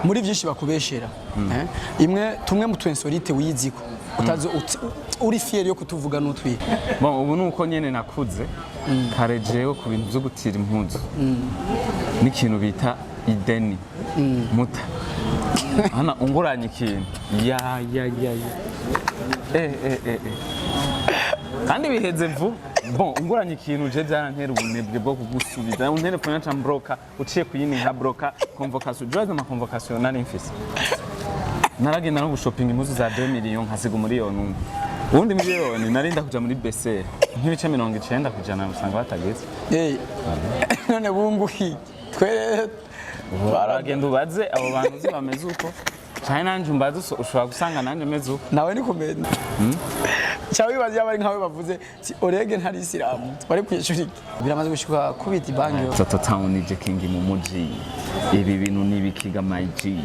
Muri byinshi bakubeshera, imwe tumwe mu tu insolite wiyiziko utazi uri fier yo kutuvuga n'utwiye? Bon, ubu nuko nyene nakuze. Kare jewe ku bintu vyo gutira impuzu n'ikintu bita ideni, muta hana unguranye ikintu ya ya ya ya eh eh eh eh kandi biheze vuba. Bon, unguranye ikintu, je byarantera ubunebwe bwo kugusubiza. Unterefone nca mbroka, uciye kuyindi nka broka. Convocation, je ama convocation nari mfise, naragenda no gushopinga impuzu za 2 millions, nkasiga umuriyoni umwe, uwundi miliyoni narinda kuja muri BCR, nk'ibice 90% usanga batageze. None bunguki twe? Baragenda ubaze abo bantu uzi bameze uko, canke nanje umbaze, ushobora gusanga nanje meze uko. Nawe ni kumenya cyangwa wibaza yaba ari nkawe bavuze si Orege ntari isilamu, wari kwishura iki? Biramaze gushika kubita ibangi yo? Toto Town nije king mu muji. Ibi bintu nibikiga, my G,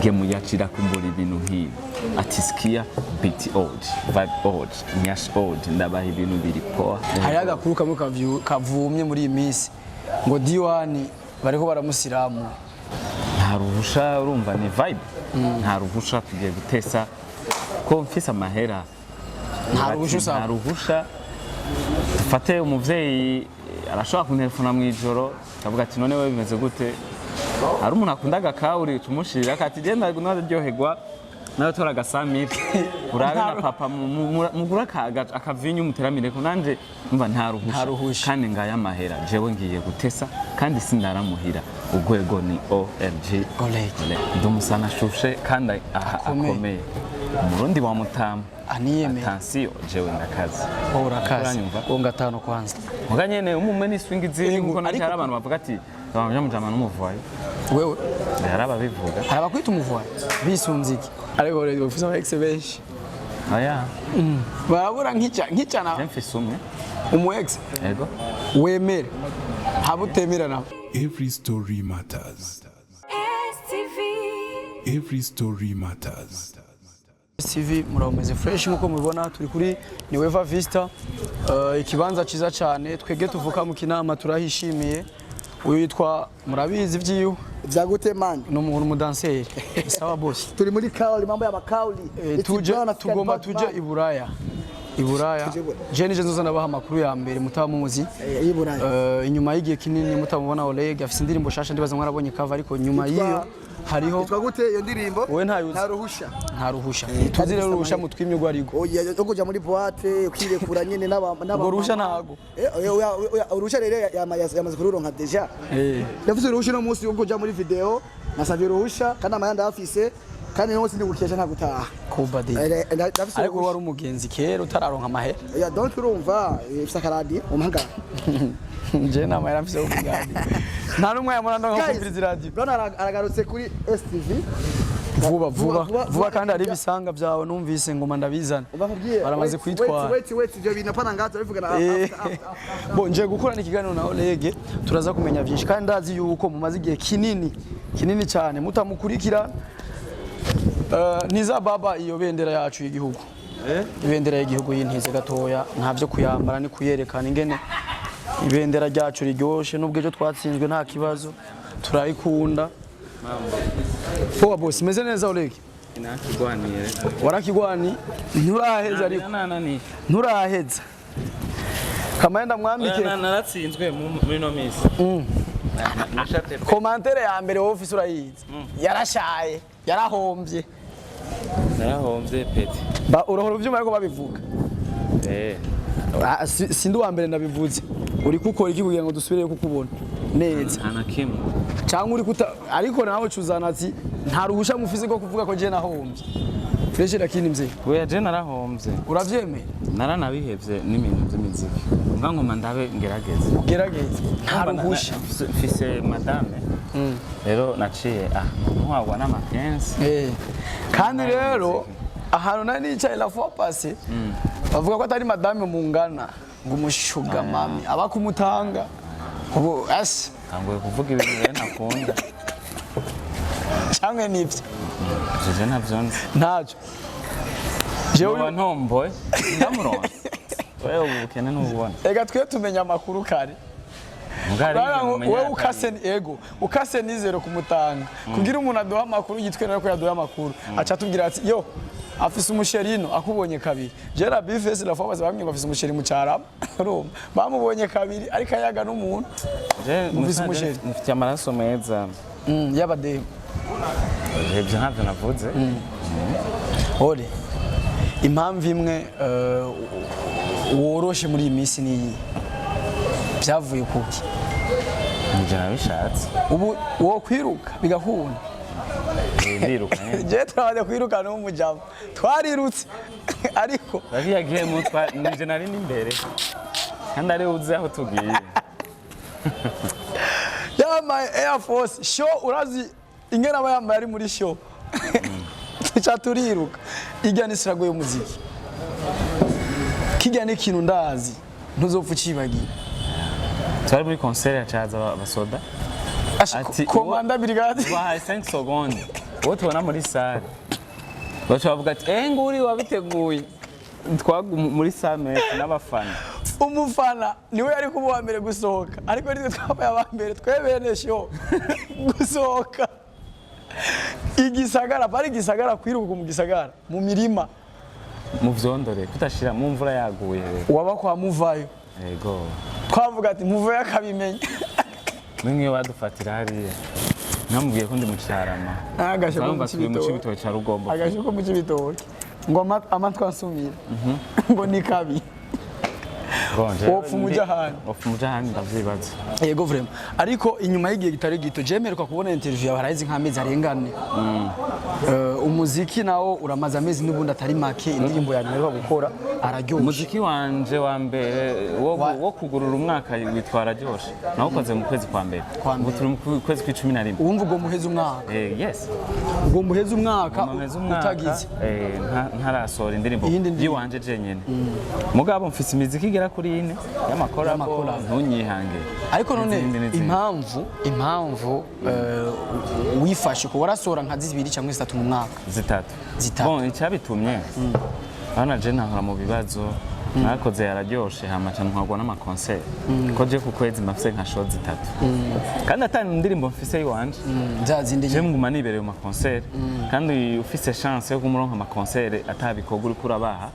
game yacira kumbura ibintu nk'ibi. Ati sikia beat old, vibe old, nyash old, ndabaha ibintu biri poa. Hariho agakuru kamwe kavumye muri iyi minsi ngo D1 bariko baramusiramu. Nta ruhusha, urumva ni vibe, nta ruhusha. Tugiye gutesa ko mfise amahera. Nta ruhusha usaba. Nta ruhusha. Dufate umuvyeyi arashobora kuntelefona mu ijoro, akavuga ati: "None wewe bimeze gute?" Hari umuntu akunda agakawuri, tumushirira ati: "Genda naryoherwa nawe, tora agasamire urabe na papa, mugure akavinyu muteramireko." Nanje umva, nta ruhusha. Nta ruhusha. Kandi ngaya amahera, jewe ngiye gutesa kandi sindaramuhira. Urwego ni OLG. Oleg. Ndi umusana ashushe kandi aha Akomeye. Akomeye, umurundi wa mutama. Aniyemeye. Attention, jewe ndakaze. Wowe urakaze. Uranyumva? Wowe ngatanu kwanza. Muga nyene umume ni swing ziri Yego, kuko nanje ariko hari abantu bavuga ati bamja mujama n'umuvayo. Wewe? Hari ababivuga. Hari abakwita umuvuwayi bisunze iki? Ariko rero ufise aba ex benshi? Oya. Barabura nk'icya nk'icana. Je mfise umwe. Umu ex? Ego. Wemere haba utemera nawe. Every story matters. STV. Every story matters. TV, murabumeze fresh nkuko mubibona, turi kuri Nueva Vista, ikibanza ciza cyane. Twebwe tuvuka mu Kinama turahishimiye. Uyu yitwa, murabizi vyiwe. Vyagute, man? Ni umuntu umudanseri, sawa boss. Turi muri kauli, mambo ya makauli. Tuje tugomba tuje i Buraya, i Buraya. Tuje Buraya. Je nije nzoza ndabaha amakuru ya mbere mutaba muzi. Y'i Buraya. Inyuma y'igihe kinini mutamubona, Oleg afise indirimbo shasha, ndibaza mwarabonye cover, ariko nyuma y'iyo hariho Yitwa gute iyo ndirimbo? Wowe ntayuzi. Nta ruhusha. Nta ruhusha. Tuzi rero uruhusha mutwimye urwo ariko. Oya, yo kuja muri boîte ukirekura nyene n'aba. Urwo ruhusha ntago. Oya, oya, oya, uruhusha rero yamaze kururonka déjà. Ndafise uruhusha uno munsi wo kuja muri video, nasavye uruhusha kandi amahera ndayafise, kandi uno munsi ndi gukesha nta gutaha. Kuba de. Ndafise Ariko uruhusha. wari umugenzi kera utararonka amahera. Ya, donc urumva ifise akaradi umuhangara. Je nta mahera mfise yo kuganira, nta n'umwe yamura ndonka kumviriza iradiyo. Brown aragarutse kuri STV. Vuba vuba. Vuba, vuba, kandi hari ibisanga byawe numvise ngoma ndabizana. Ubakubwiye. Baramaze kwitwara. Wait, wait, ivyo bintu apana ngato bivugana after, after, after. Bo nje gukorana ikiganiro na Olege, turaza kumenya byinshi kandi ndazi yuko mumaze igihe kinini kinini cyane mutamukurikira. Niza baba iyo bendera yacu y'igihugu, ibendera y'igihugu y'intize gatoya, nta byo kuyambara, ni kuyerekana ingene ibendera ryacu riryoshe. Nubwo ejo twatsinzwe, nta kibazo, turayikunda. Poa boss, meze neza, Oleg? Nakigwaniye. Warakigwani, nturaheza ariko. Nananiye. Nturaheza kamanda, mwambike. Naratsinzwe muri no minsi. Nashatse. Commentaire ya mbere wowe ufise urayizi: yarashaye, yarahombye. Narahombye petit. Ba urahora uvyuma ariko babivuga. Ah, sindi uwa mbere ndabivuze. Uri gukora iki kugira ngo dusubire kukubona neza? Nta na kimwe. Cyangwa uri kuta, ariko nawe cuzana ati nta ruhusha mufise rwo kuvuga ko je nahombye. Fresh, lakini mzee. Oya, je narahombye. Uravyemeye? Naranabihevye n'ibintu by'imiziki. Mbwa ngoma ndabe ngerageze. Gerageza, nta ruhusha. Mfise madame. Rero naciye ntwagwa n'amapensi. Kandi rero ahantu nari nicaye la fois passée, bavuga ko atari madame mungana, ngo umushuga mami aba kumutanga ubu ase. Tanguye kuvuga ibintu rero ntakunda. Cyangwa nivyo? Jeje ntavyo nzi. Ntacyo jewe. Noba ntomboye ndamuronse. Wewe ubu bukene ntububona. Ega twe tumenya amakuru kare. Mugari Urabona ngo mumenya wewe ukase ego ukase nizero kumutanga kugira umuntu aduha amakuru yitwemera ko yaduha amakuru, aca atubwira ati: "Yo, afise umusherino akubonye kabiri." Jera bifesi la fois bamwe bafise umusheri mu Carama, urumva bamubonye kabiri ariko ayaga n'umuntu. Je Mufise umusheri. Mufitiye amaraso meza. Y'abademu. Ibyo ntabyo navuze. Ore impamvu imwe woroshe muri iyi minsi niyi byavuye kuki? Nibyo nabishatse. Ubu wo kwiruka bigahunda? Ndiruka nyene. Je turabaza kwirukana n'umujama, twarirutse ariko Bariya game twa nije nari n'imbere kandi ari uzi aho tugiye. Yambaye Air Force show, urazi ingene aba yambaye ari muri show, tuca turiruka. Irya ni sirago y'umuziki, kijya ni ikintu ndazi ntuzopfa ucibagiye. Twari muri concert yacaza abasoda. Ati, Komanda brigade. Bahaye 5 secondes, uwo tubona muri salle baca bavuga ati: "Eh, nguri wabiteguye." Twagu muri salle n'abafana. Umufana niwe yari kuba uwa mbere gusohoka, ariko nitwe twabaye aba mbere, twe bene show gusohoka igisagara, bari igisagara kwiruka mu gisagara mu mirima. Mu vyondore kutashira mu mvura yaguye rero. Waba kwa muvayo. Yego. Twavuga ati muvayo akabimenya. Nimwe badufatira hariya namubwiye ko ndi mu Carama. Agashe ko mu Urumva turi mu Cibitoke. Cibitoke ca Rugombo. Agashe ko mu Cibitoke ngo amatwi ansumira ngo ni kabi. Bon, Wopfa umuja ahandi. Wopfa umuja ahandi, ndavyibaza. Yego, vraiment, ariko inyuma y'igihe kitari gito jemererwa kubona interview yawe haraheze nk'amezi arengane. Umuziki nawo uramaze amezi n'ubundi atari make, indirimbo yanyu mperuka gukora araryoshe. Umuziki wanje wa mbere wo kugurura umwaka witwa Araryoshe, nawukoze mu kwezi kwa mbere. Kwa Ubu mbere. turi mu kwezi kw'icumi na rimwe. Uwumva ubwo muheze umwaka. Yes. Ubwo muheze umwaka. Mumeze umwaka utagize ntarasohora indirimbo Iyindi ndirimbo. yiwanje jenyene. Mugabo mfise imiziki igera kuri ine y'amakorabo. Y'amakorabo. Ntunyihange. Ariko none N'izindi, n'izindi. impamvu wifashe ko warasohora nka zibiri cyangwa zitatu mu mwaka? Zitatu. Zitatu. Bon, icyabitumye hano je nahora mu bibazo, nakoze yararyoshe hama ca ntwarwa n'ama concert, ko je ku kwezi mba mfise nka show zitatu kandi atari indirimbo mfise yiwanje. Za zindi. Je nguma nibereye mu ma concert, kandi ufise chance yo kumuronka ama concert atabikorwa uriko urabaha,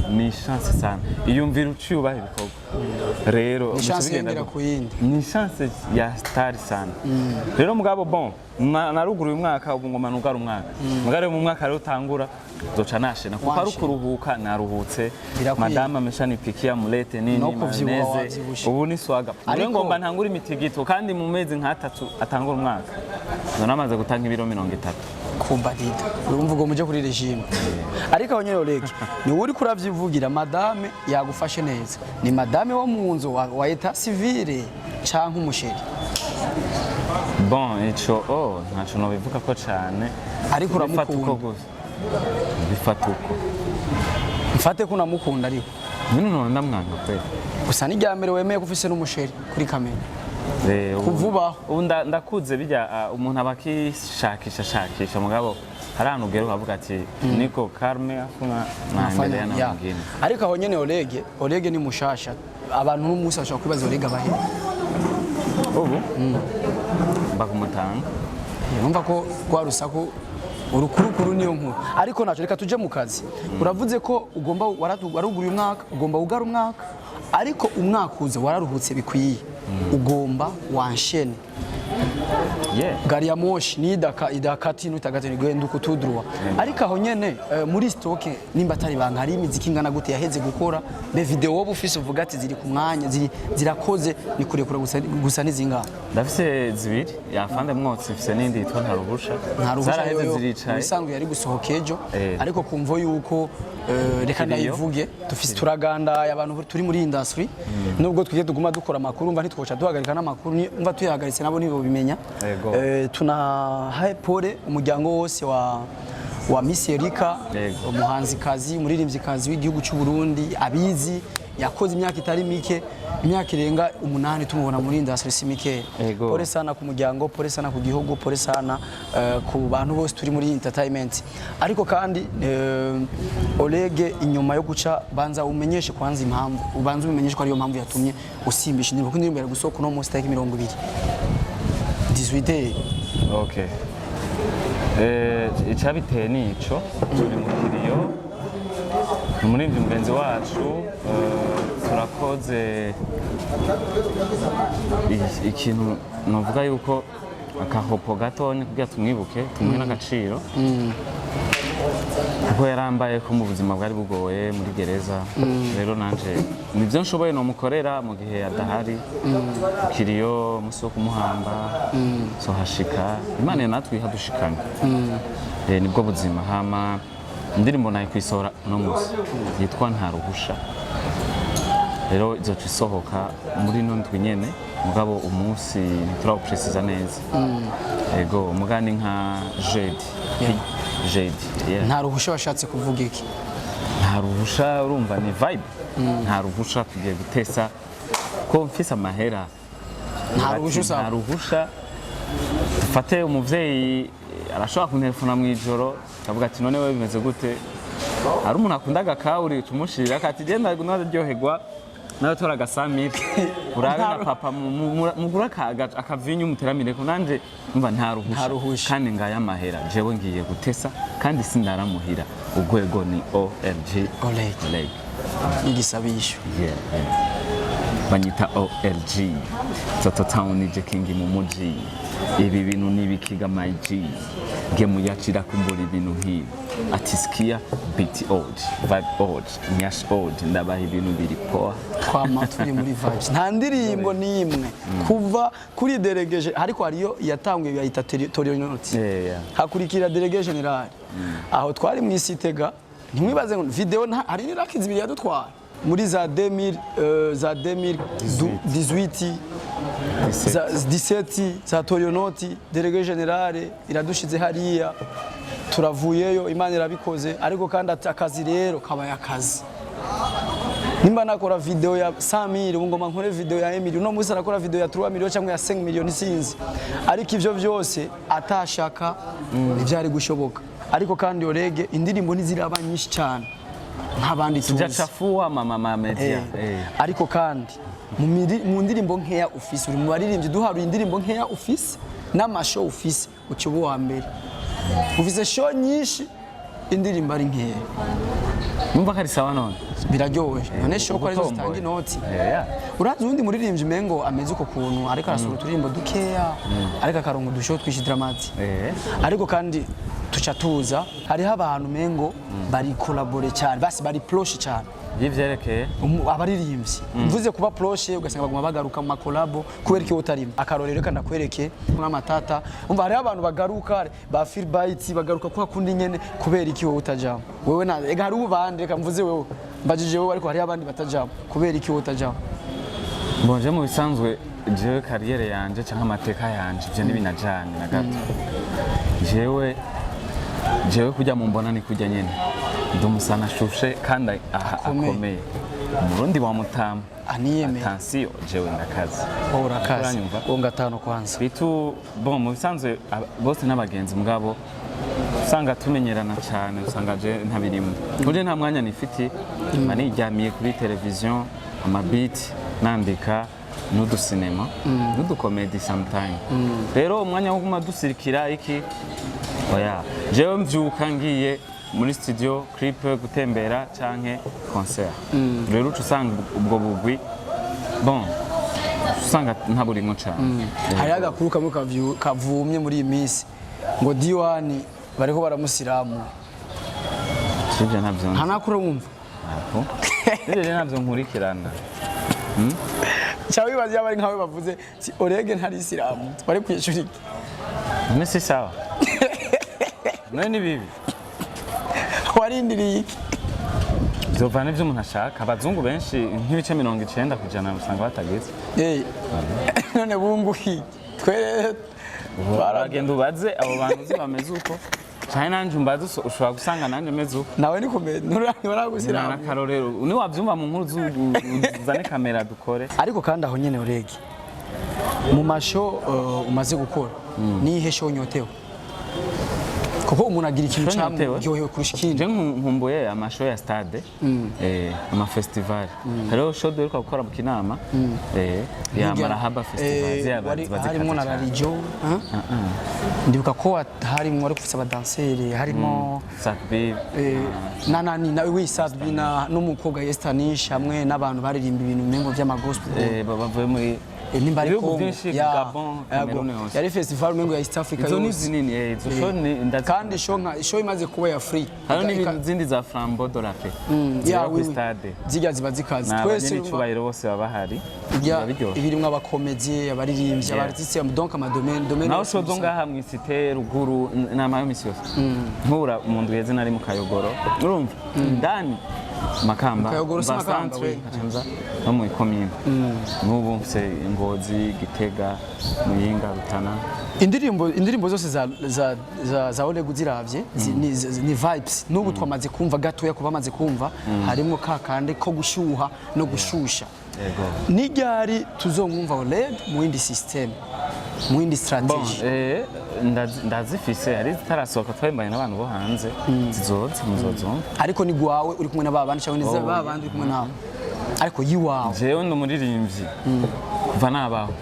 ni chance sana. Iyumvira uciye ubaha ibikorwa rero Ni chance bica bigenda yongera gutya. ku yindi. Ni chance ya star sana rero. Mugabo bon, naruguruye umwaka, ubu ngoma nugara umwaka. Mugabo rero mu mwaka rero utangura zoca nashena kuko ari Wanshena. ukuruhuka, naruhutse. Birakwiye. Madame ameshanipikia mulete nini No kuvyibuha mayonnaise. wavyibushe. Ubu ni swaga. Rero ngomba ntangure imitigito, kandi mu mezi nk'atatu atangura umwaka none amaze gutanga ibiro 30. Kumva dida urumva ubwo muje kuri regime. Ariko aho nyene Olege ni wowe uriko uravyivugira, madame yagufashe neza. Ni madame wo mu nzu wa état civil canke umusheri? Bon, ico oh ntaco nobivuga ko cane. Ariko Bifata uko uramukunda. gusa, bifata uko. Mfate ko unamukunda ariko? Nyine none ndamwanga kweli. Gusa ni irya mbere wemeye ko ufise n'umusheri kuri kamera. Kuvubaho. Ubu ndakuze bijya, umuntu aba akishakisha shakisha, mugabo hari ahantu ugera ukavuga ati niko karme afuna naendelea na Ya. mwingine. Ariko aho nyene Olege ni mushasha, abantu n'umunsi bashobora kwibaza Olege abahe. Ubu mba kumutanga. Urumva ko rwa rusaku urukurukuru niyo nkuru, ariko naco reka tuje mu kazi. Uravuze ko ugomba waruguruye umwaka, ugomba ugara umwaka, ariko umwaka uza wararuhutse bikwiye, ugomba wanshene. Gari ya moshi ni idaka idakati n'utagati genda ukutudruwa. Ariko aho nyene muri stock, nimba atari banga, hari imiziki ingana gute yaheze gukora? Be video wowe ufise uvuga ati ziri ku mwanya, ziri zirakoze, ni kurekura gusa gusa, n'izingana? Ndafise zibiri, yafande mwotsi, mfise n'indi yitwa Ntaruhusha. Nta ruhusha. Zaraheze. Yoyo Ziricaye. ibisanzwe yari gusohoka ejo, ariko kumvo yuko reka Kiriyo. ndayivuge, dufise turagandaye abantu turi muri industry, nubwo twige tuguma dukora amakuru, mva ntitwoca duhagarika n'amakuru, mva tuyahagaritse nabo ntibobimenya. Yego. Tunahaye pole umuryango wose wa Miss Erika, Yego. umuhanzikazi, umuririmvyikazi w'igihugu cy'u Burundi, abizi Yakoze imyaka itari mike, imyaka irenga 8 tumubona muri industry, si mike. Ego. Pole sana ku muryango, pole sana ku gihugu, pole sana ku bantu bose turi muri entertainment. Ariko kandi Olege, inyuma yo guca, banza umenyeshe kwanza impamvu, ubanza umenyeshe ko ariyo mpamvu yatumye usimbisha indirimbo, kuko indirimbo yari gusohoka uno munsi tariki 20, 18. Okay. Icyabiteye ni ico, turi mu kiriyo, ni umuririmbyi mugenzi wacu, turakoze ikintu novuga yuko akahopo gatonya kugira tumwibuke, tumuhe n'agaciro, kuko yarambaye ko mu buzima bwari bugoye muri gereza. Rero nanje nibyo nshoboye nomukorera mu gihe adahari ku kiriyo, umunsi wo kumuhamba sohashika, Imana natwe ihadushikanye. Nibwo buzima. Hama indirimbo nayo kuyisohora uno munsi yitwa Nta Ruhusha. Rero izoca isohoka muri ino ndwi nyene, mugabo umunsi ntiturawupresiza neza. Ego, mugani nka jeudi, jeudi, yeah. Nta ruhusha washatse kuvuga iki? Nta ruhusha, urumva ni vibe, nta ruhusha, tugiye gutesa ko mfise amahera. Nta ruhusha usaba. Nta ruhusha. Dufate umuvyeyi arashobora kuntelefona mu ijoro akavuga ati: "None wewe bimeze gute?" Hari umuntu akunda agakawuri, tumushirira ati: "Genda naryoherwa nawe, tora agasamire urabe na papa, mugure akavinyu muteramireko." Nanje umva, nta ruhusha. Nta ruhusha. Kandi ngaya amahera, jewe ngiye gutesa kandi sindaramuhira. Urwego ni OLG. Oleg. Oleg. Igisabisho. Yeah. Banyita OLG Toto Town, nije king mu muji. Ibi bintu nibikiga my G gemu yacira kumbura ibintu nk'ibi ati sikia beat OG, vibe OG, nyash OG, ndabaha ibintu biri poa. Twama turi muri vibes, nta ndirimbo n'imwe kuva kuri délégué, ariko hariyo yatanguye bayita Torionoti, hakurikira Délégué Général. Aho twari mu isitega, ntimwibaze ngo video hari n'iraki zibiri yadutwara muri za 2000, za 2018, za 17, za Torionoti, Délégué Général iradushize hariya, turavuyeyo, Imana irabikoze. Ariko kandi ati akazi rero kabaye akazi. Nimba nakora video ya 100,000, ubu ngoma nkore video ya 1 million, uno munsi arakora video ya 3 million cyangwa ya 5 million, sinzi. Ariko ivyo vyose atashaka ntivyari gushoboka. Ariko kandi Orege, indirimbo ntiziraba nyinshi cyane nk'abandi tuzi. Sijachafua mama ma media. Ariko kandi mu ndirimbo nkeya ufise, uri mu baririmbyi duharuye indirimbo nkeya ufise n'amashow ufise, uca uba uwa mbere. Ufise show nyinshi, indirimbo ari nkeya. Numva ko ari sawa none. Biraryoshye. None show ko arizo Ugutomboye. zitanga inoti? Yeah. Urazi uwundi muririmbyi umengo ameze uko kuntu, ariko arasohora uturirimbo dukeya ariko akaronka udushow twinshi, Dramati? Ariko kandi tuca tuza, hariho abantu umengo bari collaboré cyane, basi bari proche cyane. Y'ivyerekeye Abaririmbyi mvuze kuba proche, ugasanga baguma bagaruka mu makolabo. Kubera iki utarimo? Akarorero reka ndakwereke n'amatata. Umva, hariho abantu bagaruka ba Philbyte, bagaruka kwa kundi nyene. Kubera iki wowe utajamo? Wewe na ega hari ubandi, reka mvuze wewe, mbajije wewe, ariko hariho abandi batajamo. Kubera iki wowe utajamo? Bon, je mu bisanzwe jewe carrière yanje canke amateka yanje, ivyo ntibinajanye na gato. Jewe kujya mu mbona ni kujya nyene, ndi umusana ashushe kandi aha Akomeye. Akomeye, Umurundi wa mutama. Aniyemeye. Attention, jewe ndakaze. Wowe urakaze. Uranyumva? Wowe gatanu kwanza. Bitu bon, mu bisanzwe bose n'abagenzi, mugabo usanga tumenyerana cyane, usanga je ntabirimo. Uje nta mwanya nifiti, mba niryamiye kuri televiziyo, amabiti nandika n'udusinema n'udukomedi sometime. Rero umwanya wo kuguma dusirikira iki, oya. Jewe mvyuka ngiye muri studio, clip, gutembera canke concert. Rero uca usanga ubwo bugwi, bon, usanga ntaburimwo cane. Hariho agakuru kamwe kavumye muri iyi minsi ngo D1 bariko baramusiramu. Sivyo, ntabyo Nta nzi. nakuru wumva? Aho. Ivyo rero ntabyo nkurikirana. Cyangwa wibaza yaba ari nkawe bavuze si Orege ntari isilamu, bari kwishura iki? None si sawa? None ni bibi? Warindiriye iki? Vyovana ivyo umuntu ashaka. Abazungu benshi nk'ibice 90% usanga batageze. None bunguki twe? Baragenda ubaze abo bantu uzi bameze uko. Cyane nanje umbaza ushobora gusanga nanje meze uko. Nawe ni komedi nturagusiramu. N'akarorero ni wabyumva mu nkuru uzane kamera dukore. Ariko kandi aho nyene urege mu ma show umaze gukora, nihe show nyotewe? Kuko umuntu agira ikintu Show nyotewe? camuryohewe kurusha ikindi. Je nkumbuye ama show ya stade, ama festival. Hariho show duheruka gukora mu Kinama, ya Marahaba Festival, ziriya ziba zikaze harimo na cyane. Rarijo, ndibuka ko harimo wari kufise abadanseri, harimo Sakbi. Na nani na we Sadbi na n'umukobwa Estanish hamwe n'abantu baririmba ibintu mengo by'ama gospel. Bavuye muri Nimba ari ibihugu Congo, byinshi, ya, Gabon, yego. Cameroon hose. Yari festival mengo ya East Africa Izo ni yose. zinini, izo show ni Kandi show nka show imaze kuba ya free. Hariho n'ibindi zindi za Flambeau de la Paix Ya, ziba kuri oui, oui. stade. Zirya ziba zikaze. Ni Twese abanyenicubahiro bose baba bahari, urya biba biryoshye. ibirimwo abakomedie, abaririmbyi, Yeah. aba artiste, donc ama domaine domaine Naho yose show zo muri ngaha mu isite ruguru nama y'imisi yose, nkura mu ndwi heze nari mu Kayogoro, urumva indani Makamba. Kayogoro si mva Makamba, centre, we. nkaca nza no mu ikomine. N'ubu mfise Ngozi, Gitega, Muyinga, Rutana. Indirimbo zose za Oleg uziravye ni vibes. N'ubu twamaze kumva gatoya, kuba bamaze kumva harimo ka kandi ko gushyuha no gushusha. Yego. Ni ryari tuzomwumva Oleg mu yindi system, mu yindi Bon, strategy? Ndazifise, hari zitarasohoka twembaye n'abantu bo hanze, zizoza muzozumva. Ariko ni gwawe uri kumwe na babandi cyangwa ni Oh, ba bandi uri kumwe nabo, ariko yiwawe? Jewe ndi umuririmbyi kuva nabaho,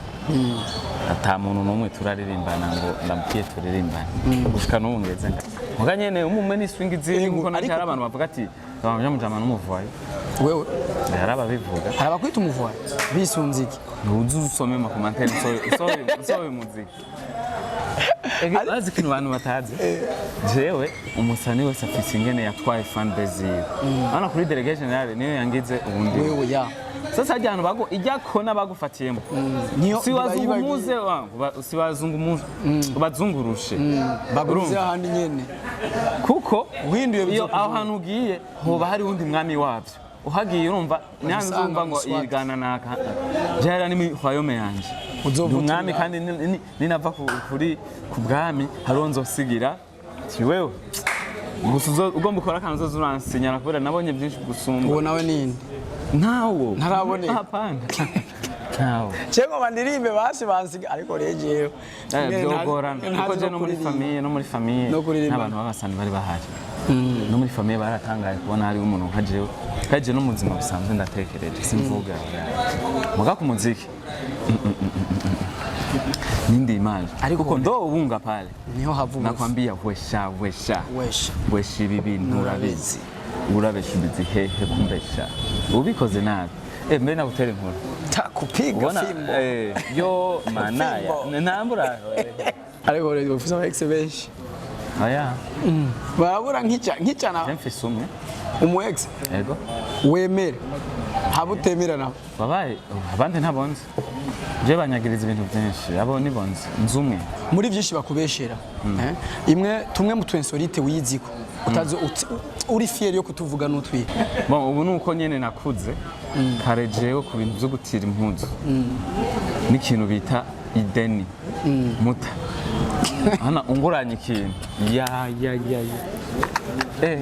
ata muntu n'umwe turaririmbana ngo ndamubwiye turirimbane gushika n'ubu ngeze nga muga nyene umumwe ni swing ziri, Yego, kuko nanje ariko- hari abantu bavuga ati bamuje mujama n'umuvayo. Wewe? Hari ababivuga. Hari abakwita umuvuwayi bisunze iki? Ntuzi, usome ama commentaires, usobe muziki. Ege, bazi ikintu abantu batazi, jewe umusani wese afise ingene yatwaye fan base yiwe. Hano kuri délégué général niyo yangize ubundi. Wewe ya. Sasa harya hantu bagu ijya kona bagufatiyemo, Niyo si wazungumuze wangu, si wazungumuze ubazungurushe. Baguruze Urumva? ahandi nyene. Kuko Uhinduye iyo bizokuvuna. aho hantu ugiye hoba hari uwundi mwami wabyo uhagiye, urumva nyanza, Usanga urumva ngo muswati. yigana naka jera ni royaume yanje. Uzova Ndi umwami uturira. kandi ninava kuri ku bwami hariho nzosigira ti wewe gusa ugomba ukora akantu uzoza uransinyara kubera nabonye byinshi gusumba. Uwo nawe ninde? Ntawo. Ntaraboneka. Hapana, ntawo. Cyangwa bandirimbe basi bansiga, ariko rejewe Byogorana kuko je no muri famille, no muri famille No kuririmba. n'abantu b'abasani bari bahari, no muri famille baratangaye kubona hariho umuntu nka jewe. Kandi je no mu buzima busanzwe ndatekereje, simvuga muga ku muziki nindi image. Ariko kuko ndo ubunga pale niho havuga. Nakwambia wesha wesha. Wesha. Wesha, ibi bintu urabizi, urabesha ubizi hehe kumbesha ubikoze nabi. Mbe nagutera inkuru. Takupiga Ubona fimbo. Yo manaya. Fimbo. Ntambura. Ariko rero ufise aba ex benshi? Oya. Barabura nk'icana. Mfise umwe. Umu ex? Ego. Wemere haba utemera nawe? Babaye abandi ntabonze, je banyagiriza ibintu byinshi, abo nibonze nzi umwe. Muri byinshi bakubeshera, imwe tumwe mu tu insolite wiyiziko utazi uri fier yo kutuvuga n'utwiye? Bon, ubu nuko nyene nakuze. Kare jewe ku bintu byo gutira impuzu n'ikintu bita ideni, muta hana unguranye ikintu ya ya ya ya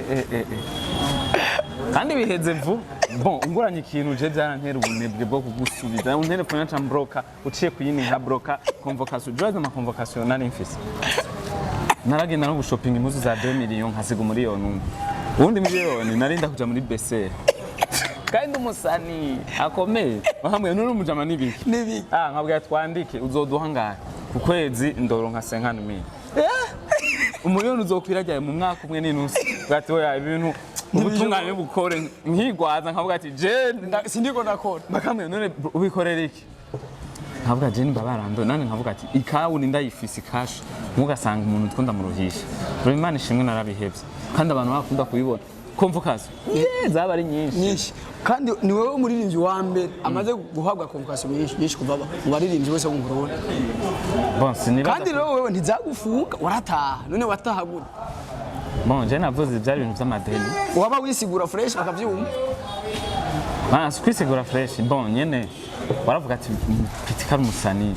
kandi biheze vuba. Bon, unguranye ikintu je byarantera ubunebwe bwo kugusubiza, unterefone nca mbroka, uciye kuyindi nka broka. Convocation, je ama convocation nari mfise, naragenda no gushopinga impuzu za 2 millions nkasiga umuriyoni umwe, uwundi miliyoni narinda kuja muri BCR. Kandi umusani akomeye bahamwe nuri umujama n'ibiki. N'ibiki. Ah, nkabwira twandike, uzoduha ngahe ku kwezi? Ndoronka 50 mille, umuriyoni uzokwira ryawe mu mwaka umwe n'inusu. Bwati oya, ibintu ubutungane bukore, nkigwaza nkavuga ati je Sindiko ndakora. Bakamwe none ubikorera iki? Nkavuga je nimba barando nane, nkavuga ati ikawu ni ndayifise ikashi, mugasanga umuntu two ndamuruhisha. Rero Imana ishimwe narabihevye, kandi abantu bakunda kubibona convocation zaba ari nyinshi. Nyinshi. Kandi ni wowe umuririmbyi wa mbere amaze guhabwa convocation nyinshi nyinshi kuva mu baririmbyi bose bo mu Burundi. Bon, sinibaza. Kandi rero wewe ntizagufunga, warataha. None wataha gute? Bon, je navuze byari ibintu by'amadeni. Waba wisigura fresh bakavyumva? Ah, si kwisigura fresh. Bon, nyene waravuga ati Pitika ari umusani.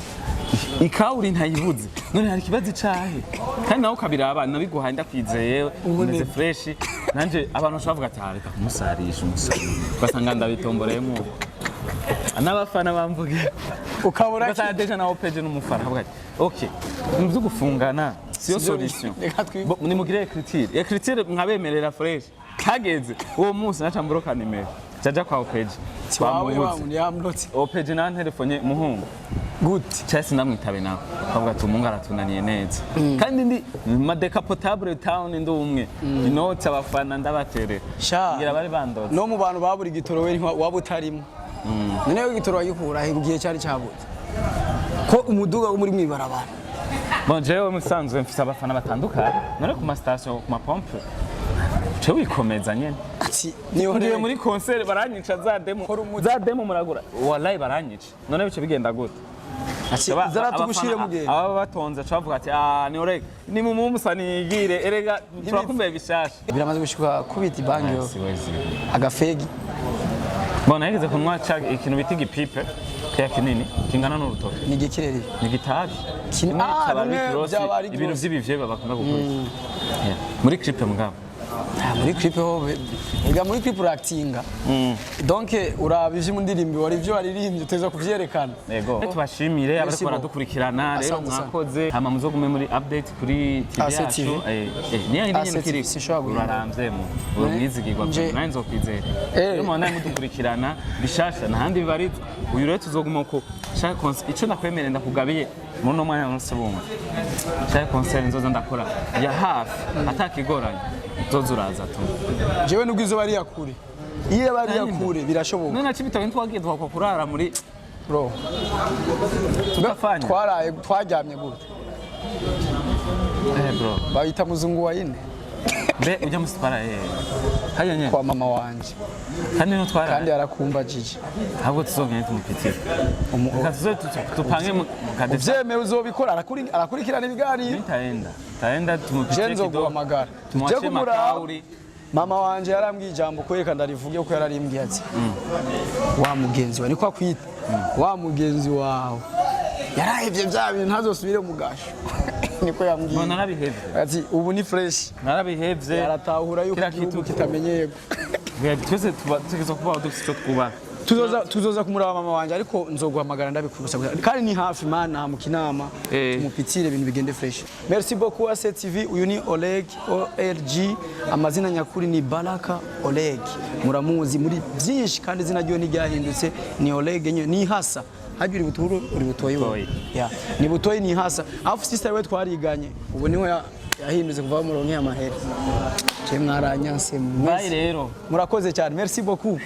Ikawuri ntayibuze. None hari ikibazo icahe? Kandi nawe ukabiraba, nabiguhaye ndakwizeye, umeze fresh. Nanje abantu bashobora bavuga ati: "Ah, reka kumusarisha umusore." Ugasanga ndabitomboreyemo, n'abafana bamvuge. Ukabura. Ugasanga déjà na OPG n'umufana avuga ati: "Ok, mu byo gufungana siyo solution." Reka Nimugire écriture, écriture nkabemerera fresh. Hageze uwo munsi naca mboroka nimero, jaja kwa OPG. Wawe wa muntu yamlotse. OPG nawe ntelefone muhungu. Gute? Cyase ndamwitabe nawe, akavuga ati: "Umuhungu aratunaniye neza." Kandi ndi ma décapotable town, ndi umwe inoti, abafana ndabaterera. Sha. Ngira bari bandoze. No mu bantu babura igitoro, we waba utarimo. None igitoro wagikura he igihe cyari cyabuze ko umuduga wo muri mwibarabara? Bon, jewe musanzwe mfise abafana batandukanye. None ku ma station, ku ma pompe, ce wikomeza nyene. Ati niyo. Ngiye muri concert, baranyica za demo. Kora umuti. Za demo muragura, wallahi baranyica. None bice bigenda gute? Ati zara tugushire mugende. Ababa batonze aca bavuga ati: "Ah, ni orega ni mu musanigire erega turakumbuye bishasha." Biramaze gushika kubita ibangi yo? Siwezi. Agafegi? Bon, nageze kunywa ikintu bita igipipe kiya kinini kingana n'urutoki. Ni igikirere? Ni igitabi. Kimwe Ah, caba bimwe Rick Ross, byaba Rick ibintu Ross. vy'ibivye bakunda gukoresha. Yeah. Muri clip mugabo. Ah, muri clip ho ega muri clip urakitinga, donc uraba ivyo mu ndirimbo wari ivyo waririmbye uteza kuvyerekana. Yego. Tubashimire abariko Merci beaucoup. baradukurikirana rero. Asante sana. Mwakoze, hama muzogume muri update kuri TV AC yacu. TV. Niyo indi AC nyene TV, kiri. sinshobora guhindura. Uraramvye mu. Uri umwizigirwa. Nawe nzokwizera. Rero mubandanye mudukurikirana bishasha ntahandi bibarizwa. Uyu rero tuzoguma uko shaka concert, ico ndakwemerera ndakugabiye muri uno mwanya wose bumwe. Shaka concert nzoza ndakora ya hafi atakigoranye. Nzoza uraza tu. Jewe nubwo izo bari yakure, iyo bari yakure birashoboka. None nacibitoke ntitwagiye twakwa kurara muri Bro, tugafanya. Twaraye, twaryamye gute? Bro. Bayita muzungu wa ine. Mbe ujya musi twaraye hajya nyene? Kwa mama wanje. Kandi niho twaraye. Kandi yarakumbajije. Ahubwo tuzogende tumupitire. Reka tuze tupange mu kadesa. Uvyemeye uzobikora, arakurikirana ibiganiro. Taenda taenda Je tumupitire kidogo. nzoguhamagara. Tumwachie Je kumuraba. makauri. Mama wanje yarambwiye ijambo kwereka ndarivuge, kuko yararimbwiye ati: "Wa mugenzi wawe," niko akwita, "wa mugenzi wawe yarahevye bya bintu, ntazosubire mu gasho." Niko yambwiye. Bo, narabihevye. Ati ubu ni fresh. Narabihevye. Aratahura yuko Kila igihugu kitu kitamenyerwa. Twese tuba tutegerezwa kubaho dufise ico twubaha. Tuzoza kumuraba mama wanje, ariko nzoguhamagara ndabikubusa, kandi ni hafi mana mu Kinama. Tumupitire ibintu bigende fresh. Merci beaucoup AC TV. Uyu ni Oleg, OLG, amazina nyakuri ni Baraka Oleg. Muramuzi muri byinshi, kandi izina ryo ntiryahindutse, ni Oleg nyine, ni hasa hajya uri buturu, uri butoyi wewe. Butoyi. Yeah. Ni butoyi, ni hasa afu sister we twariganye, ubu niwe yahindutse kuva muronke amahera. Je mwaranyanse Bye. mwese. Rero. Murakoze cyane, merci beaucoup.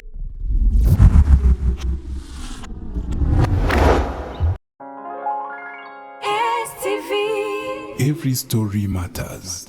STV. Every story matters.